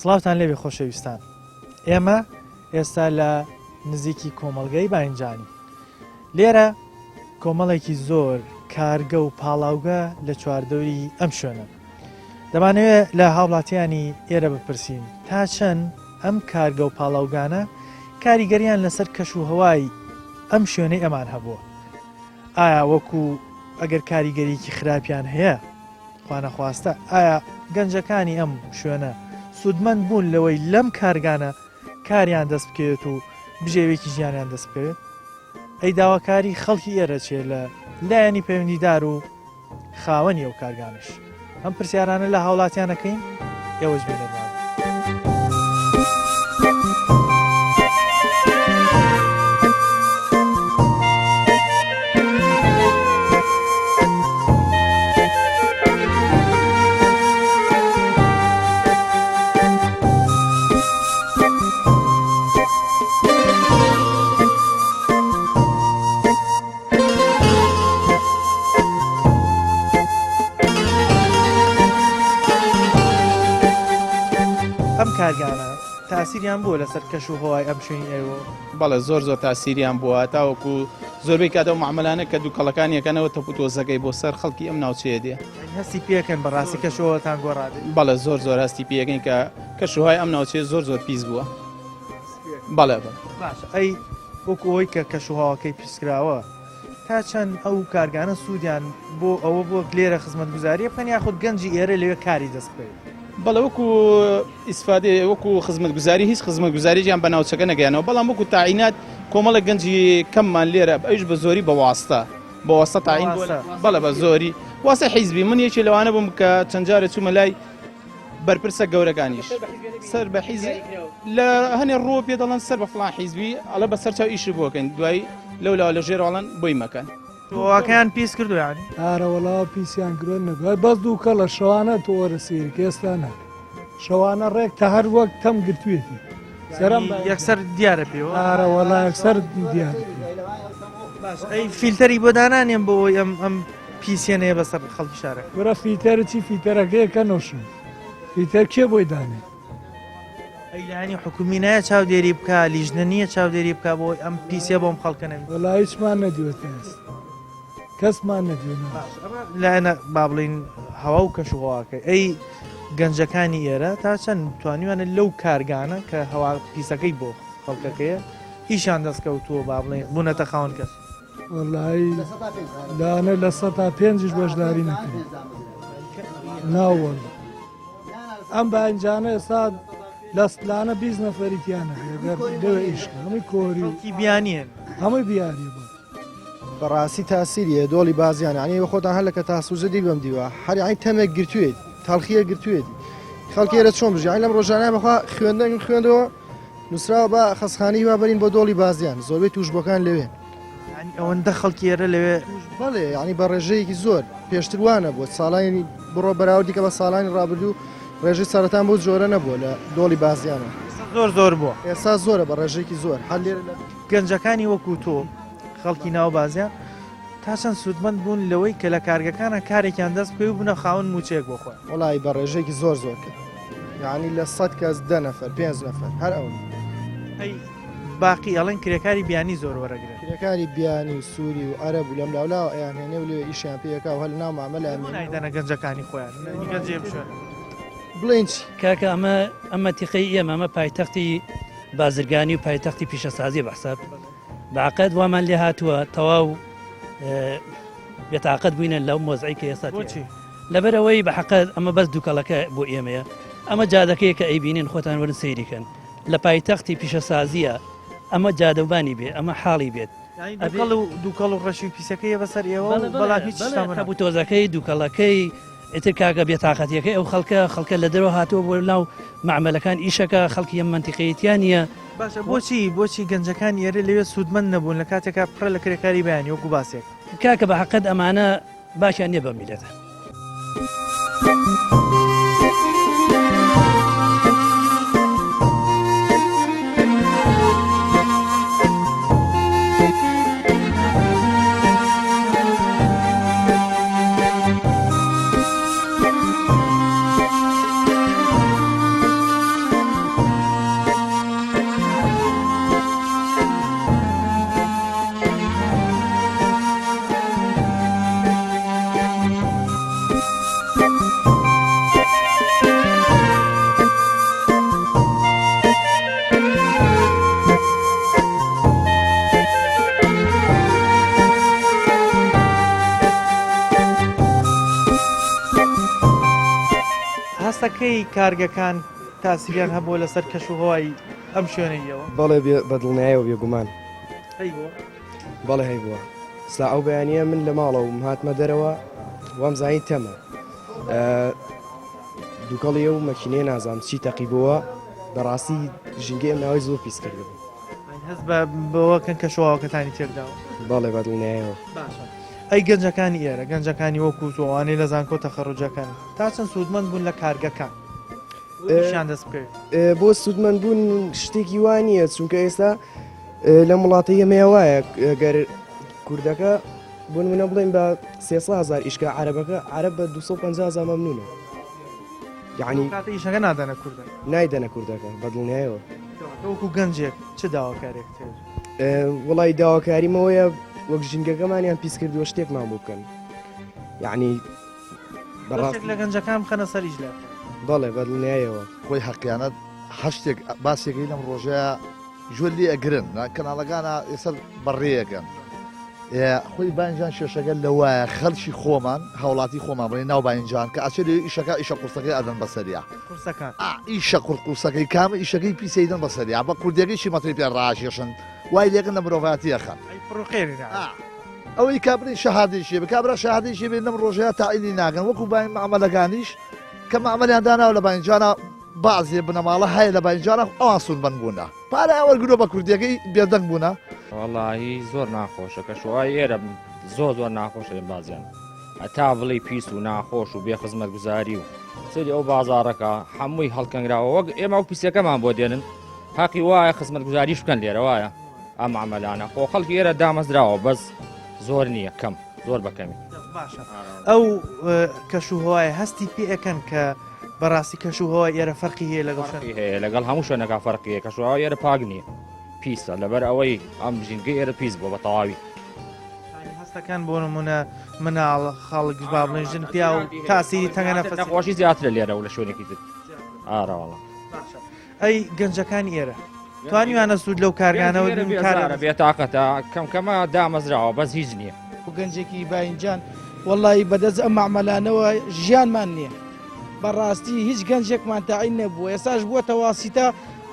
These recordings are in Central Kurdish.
سڵاوتان لێبێ خۆشەویستان ئێمە ئێستا لە نزیکی کۆمەڵگەی باینجانی لێرە کۆمەڵێکی زۆر کارگە و پاڵاوگە لە چواردەوری ئەم شوێنە دەمانەوێت لە هاوڵاتیانی ئێرە بپرسین تا چەند ئەم کارگە و پاڵاوگانە کاریگەریان لەسەر کەش و هەوای ئەم شوێنەی ئەمان هەبووە ئایا وەکو ئەگەر کاریگەریکی خراپیان هەیە خوانەخواستە ئایا گەنجەکانی ئەم شوێنە سوودمەند بوون لەوەی لەم کارگانە کاریان دەست بکەوێت و بژێوێکی ژیانیان دەست بکەوێت ئەی داواکاری خەڵکی ئێرە چێ لە لایەنی پەیوەندیدار و خاوەنی ئەو کارگانەش؟ ئەم پرسیارانە لە هاوڵاتیان ئەکەین، ئێوەش بینەرمان بن. ئەم کارگانە تاسیریان بووە لەسەر کەش و هەوای ئەم شوێنی ئێوە؟ بەڵێ زۆر زۆر تاسیریان بووە تاوەکو زۆربەی کات ئەو مەعمەلانە کە دووکەڵەکان یەکەنەوە تەپ و تۆزەکەی بۆ سەر خەڵکی ئەم ناوچەیە دێ. هەستی پێکەن بەڕاستی کەش و هەواتان گۆڕابێ؟ بەڵێ زۆر زۆر هەستی پێکەین کە کەش و هەوای ئەم ناوچەیە زۆر زۆر پیس بووە. بەڵێ بەڵێ. باشە ئەی وەکو ئەوەی کە کەش و هەواکەی پیسکراوە تا چەند ئەو کارگانە سوودیان بۆ ئەوە بووە لێرە خزمەتگوزاریە بکەن یاخود گەنجی ئێرە لەوێ کاری دەست بکەوێت؟ بەڵێ وەکو ئیسفادێ وەکو خزمەتگوزاری هیچ خزمەتگوزاریان بە ناوچەکە نەگەیانەوە بەڵام وەکو تاعینات کۆمەڵە گەنجی کەممان لێرە ئەویش بە زۆری بە واستە بە واستە تاعین بەڵێ بە زۆری واسە حیزبی من یەکێ لەوانە بووم کە چەند جارێ چوومە لای بەرپرسە گەورەکانیش سەر بە حیزب لە هەنێ ڕووە پێ دەڵێن سەر بە فڵان حیزبی ئەڵێ بە سەر چاو ئیشی بۆکەین دوای لەو لاوە لە ژێرەوەڵەن بۆی مەکەن. هەواکەیان پیس کردو یانی؟ ئارە وەڵا پیسیان کردوە نەبێ بەس دووکەڵە شەوانە تۆ وەرە سەیرکە ئێستا نا شەوانە ڕێک تە هەر وەک تەم گرتوێتی سەرم یەکسەر دیارە پێوە ئارە وەڵا یەکسەر دیارە باش ئەی فیلتەری بۆ دانانێن بۆ ئەوەی ئەم ئەم پیسیە نەیە بەسەر خەڵکی شارەکە. کورە فیتەر چی فیتەرەکەیە کە نۆشن فیتەر کێ بۆی دانێ. ئەی لایەنی حکومی نایە چاودێری بکا لیژنە نییە چاودێری بکا بۆ ئەم پیسیە بۆم خەڵکە نەبێت. وەڵا هیچمان نەدیوە تا ئێستا کەسمان نەدیوە نا. باش ئەمە لایەنە با بڵێین هەوا و کەش و هەواکەی ئەی گەنجەکانی ئێرە تا چەند توانیوانە لەو کارگانە کە هەوا پیسەکەی بۆ خەڵکەکەیە ئیشیان دەست کەوتووە با بڵێین بوونەتە خاوەن کەس. وەڵایی لانە لە سەتا پێنجیش بەشداری نەکرد ناوەڵ ئەم باینجانە ئێستا لە لانە 20 نەفەری تیانە گەر لەوێ ئیش کە هەمووی کۆری و خەڵکی بیانین هەمووی بیانی بوو بەڕاستی تاسیریە دۆڵی بازیان یعنی ئێوە خۆتان هەر لە کە تاسوجە دی بەم دیوە هەر یعنی تەمێک گرتوێتی تەڵخیە گرتوێتی خەڵکی ئێرە چۆن بژی یعنی لەم ڕۆژانە بەخوا خوێندن خوێندەوە نووسراوە بە خەسخانەی هیوا بەرین بۆ دۆڵی بازیان زۆربەی تووشبووەکان لەوێن. یانی ئەوەندە خەڵکی ئێرە لەوێ؟ بەڵێ یانی بە ڕێژەیەکی زۆر پێشتر وا نەبووە ساڵانی بڕۆ بەراوردی کە بە ساڵانی ڕابردوو ڕێژەی سەرەتان بەو جۆرە نەبووە لە دۆڵی بازیانە. ئێستا زۆر زۆر بووە. ئێستا زۆرە بە ڕێژەیەکی زۆر هەر لێرە لە. گەنجەکانی وەکوو تۆ خەڵکی ناو بازیان تا چەند سوودمەند بوون لەوەی کە لە کارگەکانە کارێکیان دەست بکەوێ و ببنە خاوەن مووچەیەک بۆ خۆیان؟ وەڵایی بە ڕێژەیەکی زۆر زۆر کەم یانی لە سەد کەس دە نەفەر پێنج نەفەر هەر ئەوەندە. ئەی باقی ئەڵێن کرێکاری بیانی زۆر وەرەگرن. کرێکاری بیانی و سوری و عەرەب و لەم لاولاوە ئەیانهێنێ و لەوێ ئیشیان پێ ئەکا و هەر لەناو مامەلە بۆ نایدەنە گەنجەکانی خۆیان گەنجی ئەم شوێنە؟ بڵێین چی؟ کاکە ئەمە ئەم مەنتیقەی ئێمە ئەمە پایتەختی بازرگانی و پایتەختی پیشەسازیە بە حساب بە عقد وامان لێ هاتووە تەواو بێتاقەت بووینە لەو مۆزعی کە ئێستا بۆچی؟ لەبەرەوەی بە حەقەت ئەمە بەس دووکەڵەکە بۆ ئێمەیە ئەمە جادەکەیە کە ئەیبینین خۆتان وەرن سەیریکەن لە پایتەختی پیشەسازیە ئەمە جادەوبانی بێ ئەمە حاڵی بێت دووکەڵ و دووکەڵ و ڕەشی و پیسەکەیە بەسەر ئێوە بەڵام هیچ تەبوو تۆزەکەی دووکەڵەکەی ئیتر کاکە بێتاقەتیەکەی ئەو خەڵکە خەڵکە لە دەرەوە هاتووە بۆ ناو مەعمەلەکان ئیشەکە خەڵکی ئەم مەنتیقەیە تیا نییە. باشە بۆچی بۆچی گەنجەکان ئێرە لەوێ سوودمەند نەبوون لە کاتێکا پڕە لە کرێکاری بیانی وەکو باسێک. کاکە بە حەقت ئەمانە باکیان نیە بەم میلەتە. هەستەکەی کارگەکان تاسیریان هەبووە لەسەر کەش و هەوای ئەم شوێنەیەوە؟ بەڵێ بە دڵنیایەوە بێگومان. هەیبووە؟ بەڵێ هەیبووە. سا ئەو بەیانییە من لە ماڵەوەم هاتمە دەرەوە وام زانی تەمە. دووکەڵی ئەو مەکینەیە نازانم چی تەقیبووە بەڕاستی ژینگەی ئەم ناوەی زۆر پیس کردبوو. هەست بە بەوەکەن کەش و هەواکەتانی تێکداوە؟ بەڵێ بە دڵنیایەوە. باشە ئەی گەنجەکانی ئێرە گەنجەکانی وەکو تۆ ئەوانەی لە زانکۆ تەخەروجەکەن تا چەند سوودمەند بوون لە کارگەکان؟ ئیشیان دەست بکەوێت؟ بۆ سوودمەند بوون شتێکی وا نییە چونکە ئێستا لەم وڵاتە ئێمەیە وایە گەر کوردەکە بۆ نمونە بڵێن بە 300 هزار ئیشکە عەرەبەکە عەرەب بە 250 هزار مەمنونە یعنی کاتە ئیشەکە نادەنە کوردە نایدەنە کوردەکە بە دڵنیایەوە وەکو گەنجێک چ داواکارێک هەیە؟ وڵی داواکاریمەوەیە وەک ژینگەکەمانیان پیس کردووە شتێکمان بۆ بکەن یعنی بەڕاست لە گەنجەکان بخەنە سەر ئیش لە بەڵێ بەدڵنیایەوە خۆی حەقیانەت هەشتێک باسێکی لەم ڕۆژەیە گوێ لێ ئەگرن کەناڵەکانە ئێستا بەڕێیەکەن خۆی باینجان شێشەکە لەوایە خەڵکی خۆمان هاوڵاتی خۆمان بڵێ ناو باینجان کە ئەچێت لێ ئیشەکە ئیشە قورسەکەی ئەدەن بەسەریا قورسەکان ئیشە قور قورسەکەی کامە ئیشەکەی پیسەیدەن بەسەریا بە کوردیەکەیشی مەتری پێ ڕاکێشن وای لێکن لە مرۆڤاتی ئەخەن ئەوەی کابرای شەهادەیشی بێ کابرا شەهادەیشی بێ لەم ڕۆژەیە تاعینی ناکەن وەکو باین مەعمەلەکانیش کە مەعمەلیان داناوە لە باینجانە بەعزێ بنەماڵە هەیە لە باینجانە ئەوان سوودمەند بوونە پارەیان وەرگرتووە بە کوردیەکەی بێدەنگ بوونە. وەڵاهی زۆر ناخۆشە کەشوهەوای ئێرە زۆر زۆر ناخۆشە لە بازیان هەتا بڵێی پیس و ناخۆش و بێ خزمەتگوزاری و سەیری ئەو بازاڕەکە هەمووی هەڵکەنراوە وەک ئێمە ئەو پیسەکەمان بۆ دێنن حەقی وایە خزمەتگوزاریش بکەن لێرە وایە ئەم عملانە خۆ خەڵکی ئێرە دامەزراوە بەس زۆر نییە کەم زۆر بەکەمی باشە ئەو کەش و هەوای هەستی پێ ئەکەن کە بەڕاستی کەش و هەوای ئێرە فەرقی هەیە لەگەڵ شوێن هەیە لەگەڵ هەموو شوێنەکە فەرقی هەیە کەش و هەوای ئێرە پاک نییە پیسە لەبەر ئەوەی ئەم ژینگە ئێرە پیس بووە بە تەواوی هەستەکان بۆ نمونە مناڵ خەڵک با بڵێن ژن پیا و تاسیری تەنگە نەفەسی نەخۆشی زیاترە لێرە و لە شوێنێکی تر ئارەوەڵا ئەی گەنجەکانی ئێرە توانیوانە سوود لەو کارگانەوە بین کارە بێتاقەتە کەم کەمە دامەزراوە بەس هیچ نییە. گەنجێکی باینجان وەڵی بەدەست ئەم مەعمەلانەوە ژیانمان نییە بەڕاستی هیچ گەنجێکمان تاعین نەبووە ئێساش بووەتە واسیتە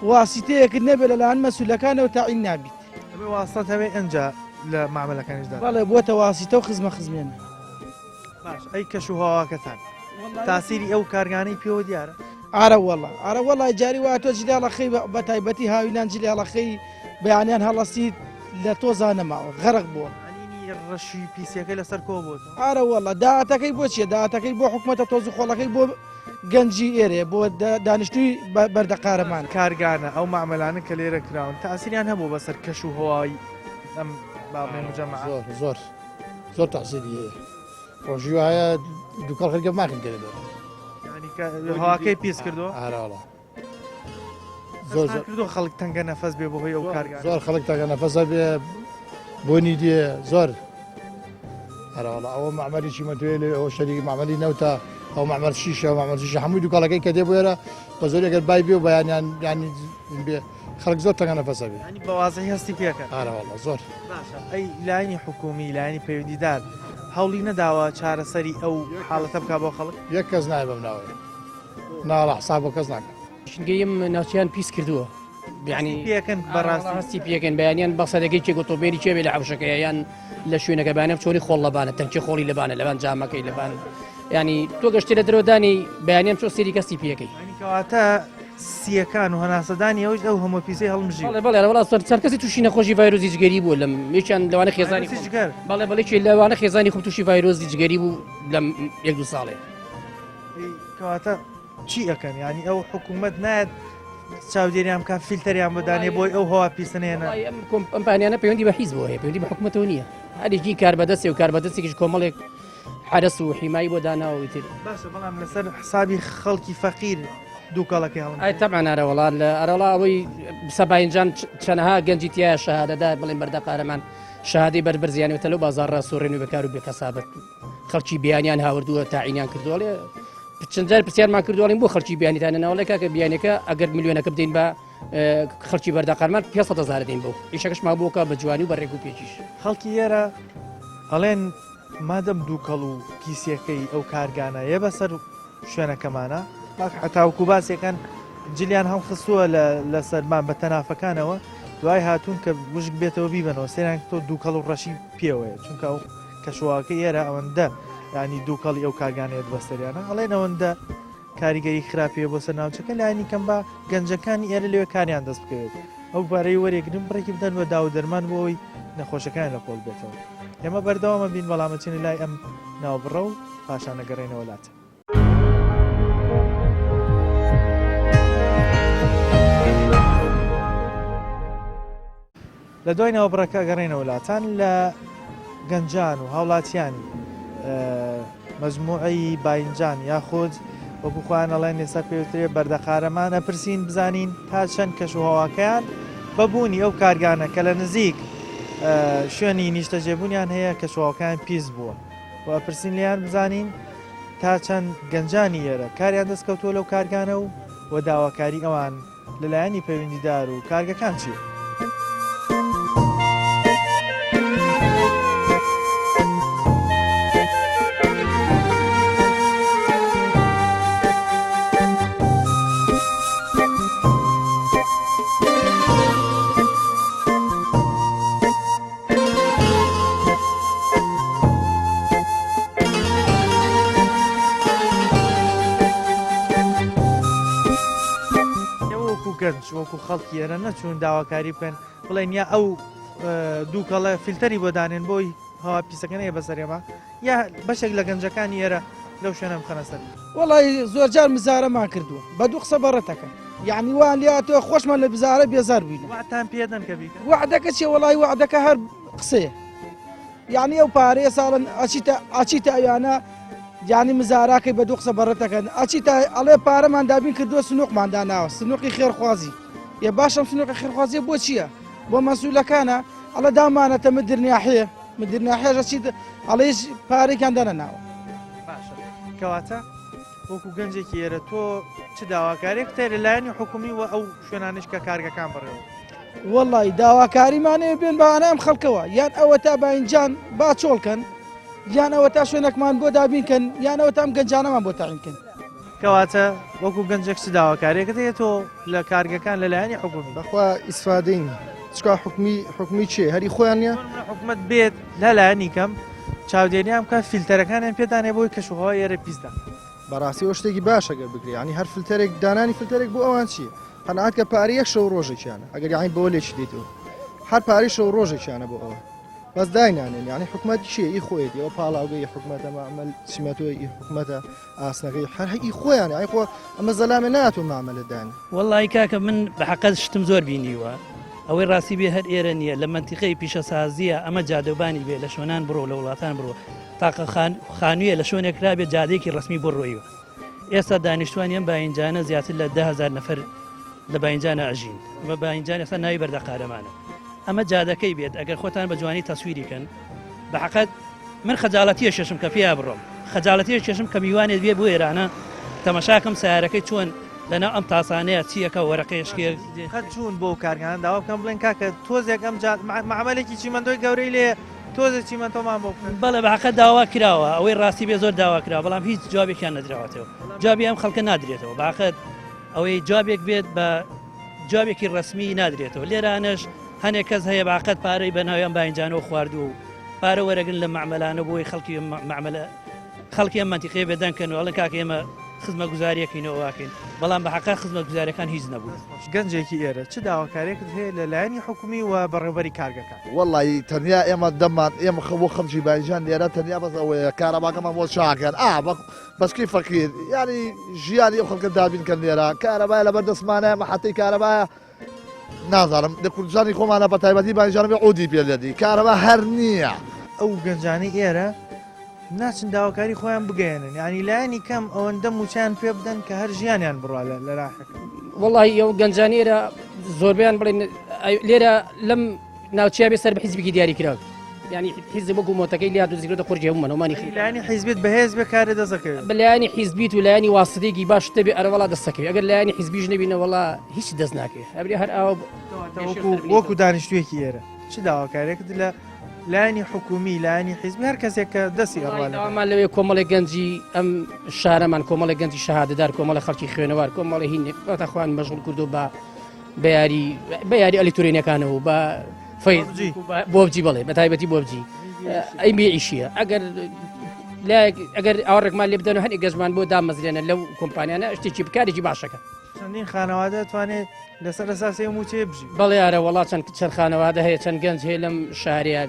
واسیتەیەکت نەبێت لەلایەن مەسولەکانەوە تاعین نابیت ئەبێ واستەت هەبێ ئەنجا لە مەعمەلەکانیشدا بەڵێ بووەتە واسیتە و خزمە خزمێنە. باش ئەی کەش و هەواکەتان تاسیری ئەو کارگانەی پێوە دیارە؟ ئارە وەڵا ئارە وەڵای جاری وا تۆ جلێڵەخەی بە تایبەتی هاوینان جلێڵەخەی بەیانیان هەڵەسیت لە تۆزا نەماوە غەرق بووە. ڕەشی پیسیەکە لەسەر کۆ بۆ ئارە وەڵا داهاتەکەی بۆ چیە داهاتەکەی بۆ حکومەتە تۆز و خۆڵەکەی بۆ گەنجی ئێرێ بۆ دانیشتووی بەردەقارەمان کارگانە ئەو مامەلانە کە لێرە کراون تاسیریان هەبوو بەسەر کەش و هەوای ئەم بابێ مجەمع زۆر زۆر زۆر تەحسیری هەیە ڕۆژی وایە دووکەڵ خەرگە ماخن کە دەبێت هەواکەی پیس کردو ئاراڵە زۆر زۆر کردو خەڵک تەنگە نەفەس بێ بەهۆی ئەو کارگە زۆر خەڵک تەنگە نەفەسە بێ بۆنی دێ زۆر ئەراڵە ئەوە معمەلی چیمەتوێ لێ ئەوە شەریک معمەلی نەوتە ئەو معمەل شیشە معمەل شیشە هەمووی دووکەڵەکەی کە دێ بۆێرە بە زۆر ئەگەر بای بێ و بەیانیان ینی بێ خەڵک زۆر تەنگە نەفەسە بێ ینی بەوازی هەستی پێکە ئارەوەڵە زۆر باشە ئەی لایەنی حکومی لایەنی پەیوەندیدار هەوڵی نەداوە چارەسەری ئەو حاڵەتە بکا بۆ خەڵک یەک کەس نایە بەم ناوەیە ناڵە حساب بۆ کەس ناکە ژینگەی ئەم ناوچەیان پیس کردووە یعنی پێکەن بەڕاستی هەستی پێکەن بەیانیان بەسەرەکەی کێ ئۆتۆمبێلی کێ بێ لە حەوشەکەیە یان لە شوێنەکە بەیانیان چۆنی خۆڵ لەبانە تەنکێ خۆڵی لەبانە لەبان جامەکەی لەبان ینی تۆ گەشتێ لە درۆدانی بەیانیان چۆ سێری کەسی پێەکەی کەواتە سیەکان و هەناسەدانی ئەوش ئەو هەموو پیسەی هەڵمژی بەڵێ بەڵێ وڵا سەر چەند کەسی تووشی نەخۆشی ڤایرۆسی جگەری بوو لەم یەکیان لەوانە خێزانی جگەر بەڵێ بەڵێ لەوانە خێزانی خۆم تووشی ڤایرۆسی جگەری بوو لەم یەک دوو ساڵێ. کەواتە چی ئەکەن یانی ئەو حکوومەت نایەت چاودێریان بکات فیلتەریان بۆ دانێ بۆی ئەو هەوا پیسە نێنە کۆمپانیانە پەیوەندی بە حیزبەوە هەیە پەیوەندی بە حکوومەتەوە نییە هەرێکی کاربەدەستی و کاربەدەستێکیش کۆمەڵێک حرس و حیمایی بۆ داناوە ئیتر باشە بەڵام لەسەر حسابی خەڵکی فەقیر دووکەڵەکەی هەڵم ئەی تەبعەن ئەرەوەڵا لە ئەرەڵا ئەوەی سەباینجان چەنەها گەنجی تایە شەهادەدار بڵێن بەردە قارەمان شەهادەی بەربەرزیانەوەتە لەو بازاڕە سوڕێن و بەکار و بێکەسابەت خەڵکی بیانیان هاوردووە تاعینیان کردووەڵێ چەند جار پرسیارمان کردووەڵین بۆ خەڵکی بیانیتانە ناوەڵێ کاکە بیانەکە ئەگەر ملیۆنەکە بدەین بە خەڵکی بەردەقارمان 500 هزار دەین بۆ ئیشەکەشمان بۆکە بە جوانی و بە ڕێک و پێکیش. خەڵکی ئێرە ئەڵێن مادەم دووکەڵ و پیسیەکەی ئەو کارگانە یە بەسەر شوێنەکەمانە پاک هەتاوکو باسیەکەن جلیان هەڵخستووە لە سەرمان بە تەنافەکانەوە دوای هاتوون کە وشک بێتەوە بیبەنەوە سێران تۆ دووکەڵ و ڕەشی پێوەیە چونکە ئەو کەشوهەواکەی ئێرە ئەوەندە ینی دووکەڵی ئەو کارگانەیەت بەسەریانە ئەڵێن ئەوەندە کاریگەری خراپیە بۆ سەر ناوچەکە لانی کەم بە گەنجەکانی ئێرە لەوێ کاریان دەست بکەوێت ئەو پارەی وەرێگرن بڕێکی بدەن بە داو دەرمان بۆ ئەوەی نەخۆشەکان لە کۆڵ بێتەوە ئێمە بەردەوامە بین بەڵام ئەچینە لای ئەم ناوبڕە و پاشان ئەگەڕێینەوە لات. لە دوای ناوبڕەکە ئەگەڕێنەوە لاتان لە گەنجان و هاوڵاتیانی مەجموعی باینجان یاخود وەکو خۆیان ئەڵێن ئێستا پێوترێ بەردەقارەمان ئەپرسین بزانین تا چەند کەش و هەواکەیان بەبوونی ئەو کارگانە کە لە نزیک شوێنی نیشتەجێبوونیان هەیە کەشوهەواکەیان پیس بووە و ئەپرسین لێیان بزانین تا چەند گەنجانی ئێرە کاریان دەستکەوتووە لەو کارگانە و و داواکاری ئەوان لە لایەنی پەیوەندیدار و کارگەکان چییە؟ ئێوە وەکو گەنج وەکو خەڵکی ئێرە نەچوون داواکاری بکەن بڵێن یا ئەو دووکەڵە فیلتەری بۆ دانێن بۆی هەوا پیسەکە نەیە بەسەر ئێمە یا بەشێک لە گەنجەکانی ئێرە لەو شوێنە بخەنە سەر. وەڵی زۆرجار مزارەمان کردووە بە دوو قسە بەڕەتەکەن یعنی وان لاتەوە خۆشمان لە بزارە بێزار بووین وعدتان پێدەن کە بیکەن وعدەکە چیە وەڵی وعدەکە هەر قسەیە یعنی ئەو پارەیە ساڵن ئەچیتە ئەچیتە ئەویانە یعنی مزاراکەی بە دوو قسە بەڕەتەکەن ئەچیتە ئەڵێ پارەمان دابین کردووە سنوقمان داناوە سنوقی خێرخوازی یە باشم سنوقی خێرخوازیە بۆ چییە بۆ مەسوولەکانە ئەڵە دامانەتە مدرنیاحەیە مدیر ناحیەش ئەچیت ئەڵێ هیچ پارەیەکیان دانەناوە. باشە کەواتە وەکو گەنجێکی ئێرە تۆ چ داواکاریەکت هەیە لە لایەنی حکومی و ئەو شوێنانەش کە کارگەکان بەڕێوە وەڵی داواکاریمانەیە بێن بە ئەم خەڵکەوە یان ئەوە تا باینجان با چۆڵکەن یان ئەوە تا شوێنێکمان بۆ دابینکەن یان ئەوە تام گەنجانەمان بۆ تاعینکەن. کەواتە وەکو گەنجێک چ داواکاریەکت هەیە تۆ لە کارگەکان لە لایەنی حکومی؟ بەخوا ئیسفادەی نیە چکا حکومی حکومی چێ هەری خۆیان نیە؟ حکومەت بێت لە لایەنی کەم چاودێریان بکات فیلتەرەکانیان پێدانێ بۆی کەشوهەوای ئێرە پیس دەکات. بەڕاستی ئەوە شتێکی باشە گەر بکرێ یانی هەر فلتەرێک دانانی فلتەرێک بۆ ئەوان چییە قەناعەت کە پارەی یەک شەو ڕۆژێکیانە ئەگەر یانی بەوە لێکی دێتەوە هەر پارەی شەو ڕۆژێکیانە بۆ ئەوە بەس داینانێن یانی حکومەت چییە ئی خۆیەتی ئەوە پاڵاوگە ئی حکومەتە مەعمەل چیمەتۆی ئی حکومەتە ئاسنەکەی هەر هی خۆیانە ئەی خۆ ئەمە زەلامێ ناتۆ مامەلە دان. وەڵی کاکە من بە حەقەت شتم زۆر بینیوە ئەوەی ڕاستی بێ هەر ئێرە نییە لە مەنتیقەی پیشەسازیە ئەمە جادەوبانی بێ لە شۆنان بڕۆ لە وڵاتان بڕۆ تاقە خانوویە لە شوێنێک کرابێ جادەیەکی ڕسمی بۆ ڕۆیوە ئێستا دانیشتوانی ئەم باینجانە زیاتر لە دههزار نەفەر لە باینجانە ئەژین ئەمە باینجان ئێستا ناوی بەردەقارەمانە ئەمە جادەکەی بێت ئەگەر خۆتان بە جوانی تەسویری کەن بە حەقەت من خەجاڵەتیە کێشم کە پێیا بڕۆم خەجاڵەتیە کێشم کە میوانێت بێ بۆ ئێرانە تەمەشاکەم سیارەکەی چۆن لەناو ئەم تاسانەیە چیەکە وەرەقەیەشکێ قەت چوون بۆ کارگانە داوا بکەم بڵێن کاکە تۆزێک ئەم جا مەعمەلێکی چیمەندۆی گەورەی لێ تۆزێک چیمەنتۆمان بۆ بکەن بەڵێ بە حەقە داوا کراوە ئەوەی ڕاستی بێ زۆر داوا کراوە بەڵام هیچ جوابێکیان نەدراوەتەوە جوابی ئەم خەڵکە نادرێتەوە باقەت ئەوەی جوابێک بێت بە جوابێکی ڕسمی نادرێتەوە لێرانەش هەنێک کەس هەیە باقەت پارەی بە ناویان باینجانەوە خواردووە و پارە وەرەگرن لە مەعمەلانە بۆی خەڵکی مەعمەلە خەڵکی ئەم مەنتیقەیە بێدەنگ کەن و ئەڵێن کاکە ئێمە خزمەتگوزاریەکەین و ئەوە ئەکەین. بەڵام بە حەقا خزمەتگوزاریەکان هیچ نەبوون. گەنجێکی ئێرە چ داواکاریەکت هەیە لە لایەنی حکومی و بەڕێوبەری کارگەکان؟ وەڵایی تەنیا ئێمە دەممان ئێمە خە بۆ خەڵکی باینجان لێرە تەنیا بەس ئەوەیە کارەباکەمان بۆ چاکەن ئا بە بەسکی فەقیر یانی ژیانی ئەو خەڵکە دابین کەن لێرە کارەبایە لەبەر دەستمانە مەحەتەی کارەبایە نازانم لە کوردستانی خۆمانە بە تایبەتی باینجان بێ عودی پێ لێدی کارەبا هەر نییە. ئەو گەنجانەی ئێرە ناچن داواکاری خۆیان بگەیەنن یانی لایەنی کەم ئەوەندە موچەیان پێ بدەن کە هەر ژیانیان بڕوا لە لاحەکە. وەڵی ئەو گەنجانی ئێرە زۆربیان بڵێن لێرە لەم ناوچەیە بێ سەر بە حیزبێکی دیاری کراوە ینی حیزب وەکو مۆتەکەی لیا دزیکردە قورجی هەموو منەوەمانی خی لایەنی حیزبیت بەهێز بێ کارێ دەستەکەوێت بەلایانی حیزبیت و لایەنی واسطەیەکی باش دەبێ ئەرەوەڵا دەستەکەوێت ئەگەر لایەنی حیزبیش نەبینە وەڵا هیچ دەست ناکەوێت ئەبرێ هەر ئاوە وەکو دانیشتوویەکی ئێرە چ داواکارێکت لە لایەنی حکومی لایەنی حیزبی هەر کەسێک کە دەستی ئەڕوا لە داوامان لەوێ کۆمەڵی گەنجی ئەم شارەمان کۆمەڵی گەنجی شەهادەدار کۆمەڵی خەڵکی خوێنەوار کۆمەڵی هین واتە خۆیان مەشغوڵ کردو بە بە یاری بە یاری ئەلیکترۆنیەکانەوە بە فەیسبوک و بە بۆبجی بڵێ بە تایبەتی بۆبجی ئەی بێ ئیشیە ئەگەر لایەک ئەگەر ئاوڕێکمان لێ بدەن و هەنێک گەشمان بۆ دامەزرێنە لەو کۆمپانیانە شتێکی بکارێکی باشەکە چەندین خانەوادە توانێت لەسەر ئەساسی ئەو مووچەیە بژی. بەڵێ ئارە وەڵا چەند چەند خانەوادە هەیە چەند گەنج هەیە لەم شارەیە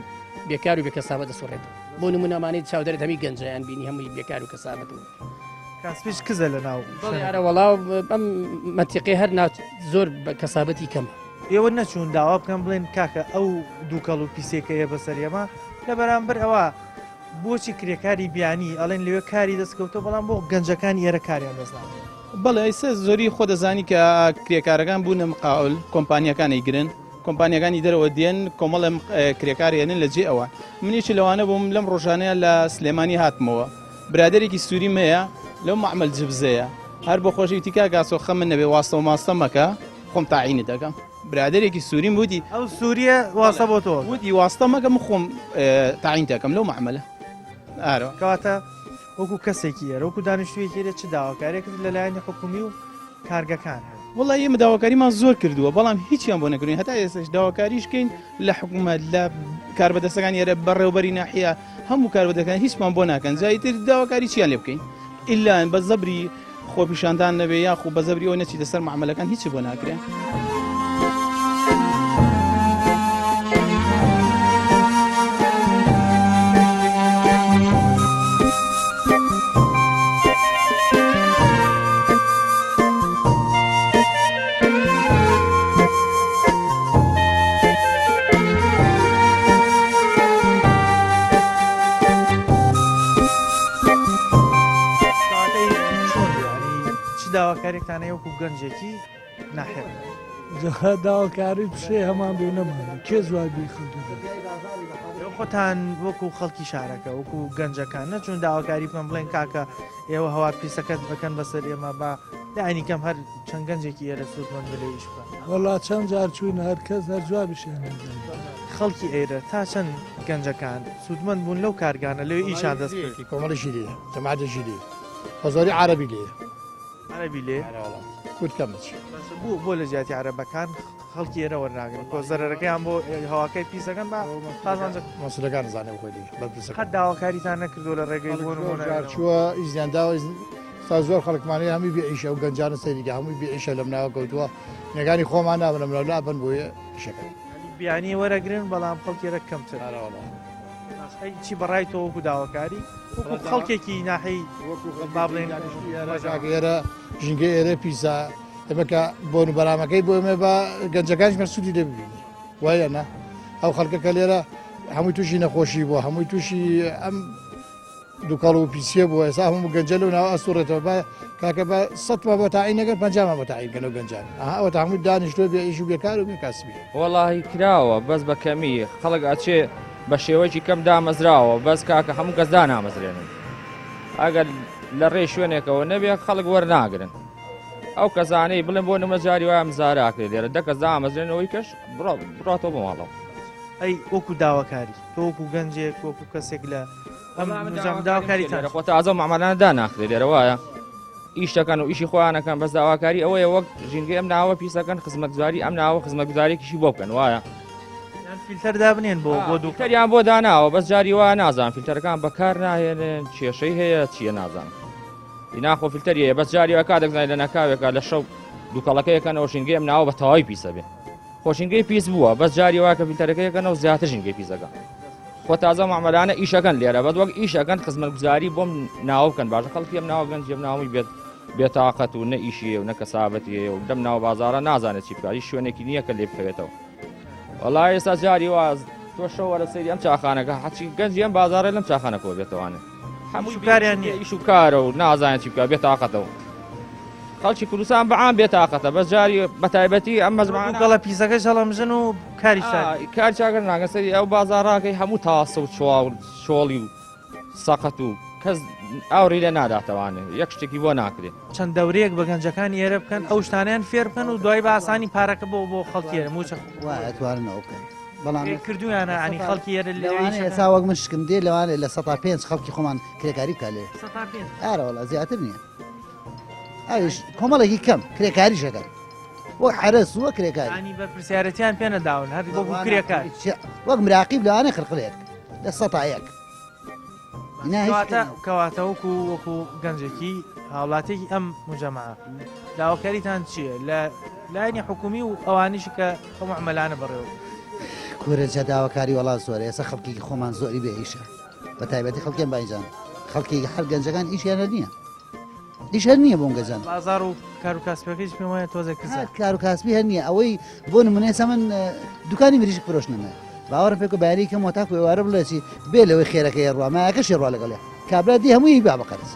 بێکار و بێکەسابەت دەسوڕێتەوە بۆ نمونە ئەمانەی چاودەرت هەمی گەنجیان بینی هەمووی بێکار و کەسابەت و کاسپیش کزە لە ناو بەڵێ ئارە وەڵا ئەم مەنتیقەی هەر ناو زۆر بە کەسابەتی کەمە. ئێوە نەچوون داوا بکەن بڵێن کاکە ئەو دووکەڵ و پیسێکەیە بەسەر ئێمە لە بەرامبەر ئەوە بۆچی کرێکاری بیانی ئەڵێن لەوێ کاری دەستکەوتوە بەڵام بۆ گەنجەکانی ئێرە کاریان دەست ناکەوێت؟ بەڵێ ئیستا زۆری خۆ دەزانی کە کرێکارەکان بوونە مقاول کۆمپانیەکان ئەیگرن کۆمپانیەکانی دەرەوە دێن کۆمەڵێ کرێکار هێنن لە جێ ئەوان من یەکێ لەوانە بووم لەم ڕۆژانەیە لە سلێمانی هاتمەوە برادێکی سووریم هەیە لەو معمل جبزەیە هەر بۆ خۆشی وتی کاک ئاسۆ خەمت نەبێ واستە و ماستە مەکە خۆم تاعینت دەکەم برادێکی سووریم وتی ئەو سووریە واستە بۆ تۆ وتی واستە مەکە من خۆم تاعین دەکەم لەو معملە ئارۆ کەواتە وەکو کەسێکی ئێرە وەکو دانیشتوویەکی ئێرە چ داواکاریەکت لە لایەنی حکومی و کارگەکان هەیە؟ وەڵا ئێمە داواکاریمان زۆر کردووە بەڵام هیچیان بۆ نەکردوین هەتا ئێستاش داواکاریش کەین لە حکوومەت لە کاربەدەستەکان ئێرە بەڕێوبەری ناحیە هەموو کاربەدەکان هیچمان بۆ ناکەن جایتر داواکاری چیان لێ بکەین ئللا بە زەبری خۆپیشاندان نەبێ یاخو بە زەبری ئەوە نەچیتە سەر مەعمەلەکان هیچی بۆ ناکرێ. چ داواکاریەکتان هەیە وەکو گەنجێکی ناحیەکە؟ داواکاری پشێ هەمان بێ نەمان کێ جوابی خەڵکی دەدات؟ ئێوە خۆتان وەکو خەڵکی شارەکە وەکو گەنجەکان نەچوون داواکاری بکەن بڵێن کاکە ئێوە هەوا پیسەکەت بکەن بەسەر ئێمە با لایەنی کەم هەر چەند گەنجێکی ئێرە سوودمەند بێ لەو ئیش بکەن. وەڵا چەند جار چووین هەر کەس هەر جوابیشیان نەداین. خەڵکی ئێرە تا چەند گەنجەکان سوودمەند بوون لەو کارگانە لەوێ ئیشیان دەست کرد؟ کۆمەڵێکی لێیە جەماعەتێکی لێیە بە زۆری عەرەبی لێیە. عەرەبی لێ؟ ئەرێ وەڵا کورد کەمە چی. باشە بۆ بۆ لە جیاتی عەرەبەکان خەڵکی ئێرە وەرناگرن کۆ زەرەرەکەیان بۆ هەواکەی پیسەکەن بە قازانجە مەسولەکان زانێ خۆی دیگە بەرپرسەکان. قەت داواکاریتان نەکردووە لە ڕێگەی بۆ نموونە جار چووە ئیزنیان داوە تا زۆر خەڵکمان هەیە هەمووی بێ ئیشە و گەنجانە سەیریکە هەمووی بێ ئیشە لەم ناوە کەوتووە نەگانی خۆمان نابن لەم ناو لابن بۆیە ئیشەکە بیانی وەرەگرن بەڵام خەڵکی ڕێک کەمتر ئەرێ وەڵا. ئەی چی بەڕای تۆ وەکو داواکاری وەکو خەڵکێکی ناحی با بڵێن ئێرە ژینگە ئێرە پیسە ئێمە کە بۆن و بەرامەکەی بۆ ئێمە بە گەنجەکانیش مە سوودی لێ ببینی وایە نا ئەو خەڵکە کە لێرە هەمووی تووشی نەخۆشی بووە هەمووی تووشی ئەم دوکەڵ و پیسیە بووە ئێستا هەموو گەنجە لەو ناوە ئەسوڕێتەوە بە کاکە بە سەد بۆ تاعین نەگەر پەنجامان بۆ تاعین کەن ئەو گەنجان ئەها ئەوە تا هەموو دانیشتووە بێ ئیش و بێکار و بێ کاسبی. وەڵاهی کراوە بەس بە کەمی خەڵک ئەچێ بە شێوەیەکی کەم دامەزراوە بەس کاکە هەموو کەس دانامەزرێنن ئەگەر لە ڕێی شوێنێکەوە نەبێ خەڵک وەرناگرن ئەو کەسانەی بڵێن بۆ نمە جاری وایە مزاراکرێ لێرە دە کەس دامەزرێنەوەی کەش بڕاتەوە بۆ ماڵەوە. ئەی وەکو داواکاری تۆ وەکو گەنجێک وەکو کەسێک لە ئەم نظام داواکاریتان خۆ تازە معاملانە داناخرێ لێرە وایە ئیش دەکەن و ئیشی خۆیانەکەن بەس داواکاری ئەوەیە وەک ژینگەی ئەم ناوە پیسەکەن خزمەتگوزاری ئەم ناوە خزمەتگوزارێکیشی بۆ بکەن وایە یان فیلتەر دابنێن بۆ بۆ دوو فیلتەریان بۆ داناوە بەس جاری وا نازان فیلتەرەکان بەکار ناهێنن کێشەی هەیە چییە نازان. ناخۆ فلتەری هەیە بەس جاری وا کاتێک زانانی لە ناکاوێکا لە شەو دووکەڵەکە یەکەنەوە ژینگەی ئەم ناوە بە تەواوی پیسە بێ خۆشینگەی پیس بووە بەس جاری وا کە فلتەرەکە یەکەنەوە زیاتر ژینگەی پیسەکە خۆ تازە معمەلانە ئیشەکەن لێرە بەس وەک ئیشەکەن خزمەتگوزاری بۆم ناوە بکەن باشە خەڵکی ئەم ناوە گەنجی ئەم ناوەی بێت بێتاقەت و نە ئیشیە و نە کەسابەتی هەیە و لەم ناو بازارە نازانێت چی بکات هیچ شوێنێکی نییە کە لێ بکەوێتەوە وەڵا ئێستا جاری واز تۆ شەو وەرە سەیری ئەم چاخانەکە حەچی گەنجی ئەم بازارە لەم چاخانە کۆ بێتەوانێ هەموو کاریان نییە ئیش و کارە و نازانێت چی بکات بێتاقەتەوە خەڵکی کوردستان بەعام بێتاقەتە بەس جاری بەتایبەتی ئەم مەزمانە گەڵە پیسەکەش هەڵەمژن و کاری کار چاکە ناگە سەری ئەو بازاڕاکەی هەموو تاسە و چواو چۆڵی و سەقەت و کەس ئاوڕی لێ ناداتەوانێ یەک شتێکی بۆ ناکرێ. چەند دەورەیەک بە گەنجەکانی ئێرە بکەن ئەو شتانەیان فێر بکەن و دوای بە ئاسانی پارەکە بۆ بۆ خەڵکی ئێرە مووچە وایە ئەتوانن ئەوە بکەن بەڵام کردویانە ینی خەڵکی ئێرە لەوانەیە ئێستا وەک من شکم دێ لەوانەیە 5% خەڵکی خۆمان کرێکاری بکات لێ 5% ئارە وەڵا زیاتر نییە ئەویش کۆمەڵێکی کەم کرێکاریش ئەکەن وەک حەرەس وەک کرێکاری ینی بەرپرسیارەتیان پێ نەداون هەر وەکو کرێکار وەک مراقیب لەوانەیە خرقلێک 1% کەواتە کەواتە وەکو وەکو گەنجێکی هاوڵاتێکی ئەم مجەماعە داواکاریتان چییە لە لایەنی حکومی و ئەوانیش کە ئەو معمەلانە بەڕێوە کورە جا داواکاری وەڵا زۆر ئێستا خەڵکێکی خۆمان زۆری بێ ئیشە بە تایبەتی خەڵکیان باینجان خەڵکی هەر گەنجەکان ئیشیان هەر نییە ئیش هەر نییە بۆم گەجان بازار و کار و کاسپەکەیش پێم وایە تۆزێک کزە کار و کاسبی هەر نییە ئەوەی بۆ نمونە ئێستا من دوکانی مریشک فرۆشتنمە باوەڕم پێکە بەیانی کەم وەتاکو ئێوارە بڵێ چی بێ لەوەی خێرەکەی ڕوا مایەکەشی ڕوا لەگەڵێ کابرا دی هەمووی با بە قەرز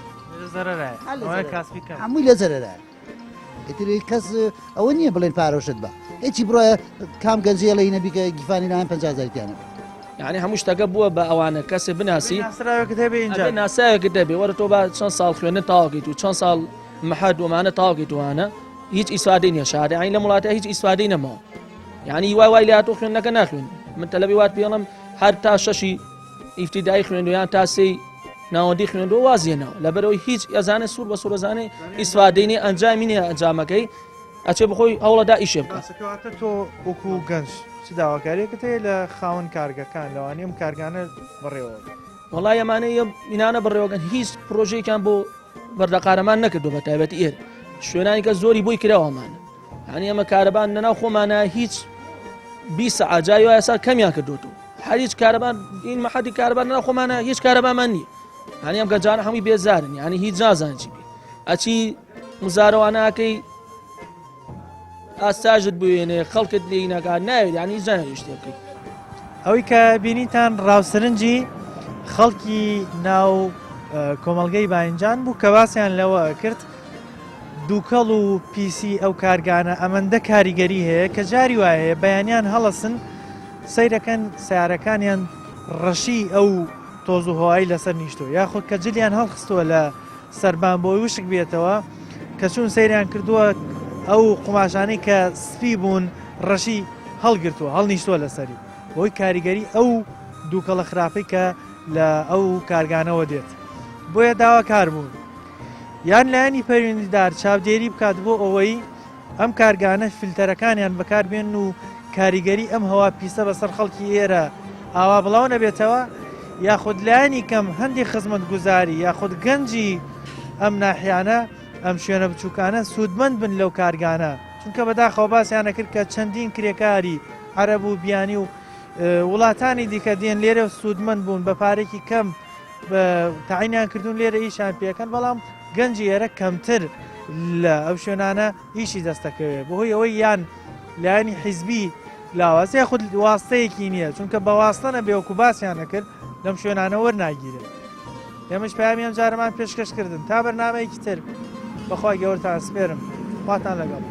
هەمووی لە زەرەرایە ئیتر کەس ئەوە نییە بڵێن پارەشت بە هیچی بڕۆ کام گەنجێ لە نەبیکە گیفانی لایەن 50 تیانە یعنی هەموو شتەکە بووە بە ئەوانە کەسێ بناسی ناسراوێکت هەبێ اینجا ناسراوێکت دەبێ وەرە تۆ با چەند ساڵ خوێندن تاواکەیت و چەند ساڵ محەد ومانە تاواکەیت وانە هیچ ئیسفادەی نییە شادە عین لەم وڵاتە هیچ ئیسفادەی نەماوە یعنی وای وای لاتۆ خوێندنەکە ناخوێن من تەلەبی وات پێڵم هەر تا شەشی ئیفتیدایی خوێندو یان تا سێی ناوەندی خوێندووە وازیێنەوە لەبەرەوەی هیچ ئەزانێ سوور بە سوورەزانێ ئیسفادەی نیە ئەنجامی نیە ئەنجامەکەی ئەچێ بخۆی هەوڵەدا ئیشێ بکات. باشە کەواتە تۆ وەکو گەنج چ داواکاریەکت هەیە لە خاوەن کارگەکان لەوانەیە ئەم کارگانە بەڕێوە وەڵای ئەمانە ئینانە بەڕێوەگەن هیچ پرۆژەیەکیان بۆ بەردەقارەمان نەکردو بە تایبەتی ئێر شوێنانی کە زۆری بۆی کراوەمان هەنی ئەمە کارەبان لەناو خۆمانە هیچ 20 سەعات جاری وایە سا کەمیان کردوتو هەر هیچ کارەبان این مەحەدی کارەبان لەناو خۆمانە هیچ کارەبامان نییە هەنی ئەم گەنجانە هەمووی بێزارن یعنی هیچ نازان چی بێ ئەچی مزارەوانەکەی ئاستاژت بوێنێ خەڵکت لێی ناکات ناوێت یعنی هیچ ناوێت شتێ بکەیت ئەوەی کە بینیتان ڕاوسەرنجی خەڵکی ناو کۆمەڵگەی باینجان بوو کە باسیان لەوە کرد دووکەڵ و پیسی ئەو کارگانە ئەمەندە کاریگەری هەیە کە جاری وایە هەیە بەیانیان هەڵەسن سەیرەکەن سیارەکانیان ڕەشی ئەو تۆز و هەوای لەسەر نیشتووە یاخود کە جلیان هەڵخستووە لە سەربان بۆی وشک بێتەوە کە چوون سەیریان کردووە ئەو قوماشانەی کە سپی بوون ڕەشی هەڵگرتووە هەڵنیشتووە لەسەری بۆی کاریگەری ئەو دووکەڵە خراپەی کە لە ئەو کارگانەوە دێت بۆیە داواکار بوون یان لایەنی پەیوەندیدار چاودێری بکات بۆ ئەوەی ئەم کارگانە فلتەرەکانیان بەکاربێن و کاریگەری ئەم هەوا پیسە بەسەر خەڵکی ئێرە ئاوا بڵاو نەبێتەوە یاخود لایەنی کەم هەندی خزمەتگوزاری یاخود گەنجی ئەم ناحیانە ئەم شوێنە بچووکانە سوودمەند بن لەو کارگانە چونکە بەداخەوە باسیانە کرد کە چەندین کرێکاری عەرەب و بیانی و وڵاتانی دیکە دێن لێرە سوودمەند بوون بە پارێکی کەم تاعینیان کردوون لێرە ئیشان پێکەن بەڵام گەنجی ئێرە کەمتر لە ئەو شوێنانە ئیشی دەستەکەوێت بەهۆی ئەوەی یان لایەنی حیزبی لاواز یاخود واستەیەکی نییە چونکە بە واستە نەبێ وەکو باسیان نەکرد لەم شوێنانە وەرناگیرێت ئێمەش پەیامی ئەم جارەمان پێشکەش کردن تا بەرنمەیەکی تر بەخوای گەورتان سپێرم خواتان لەگەڵ.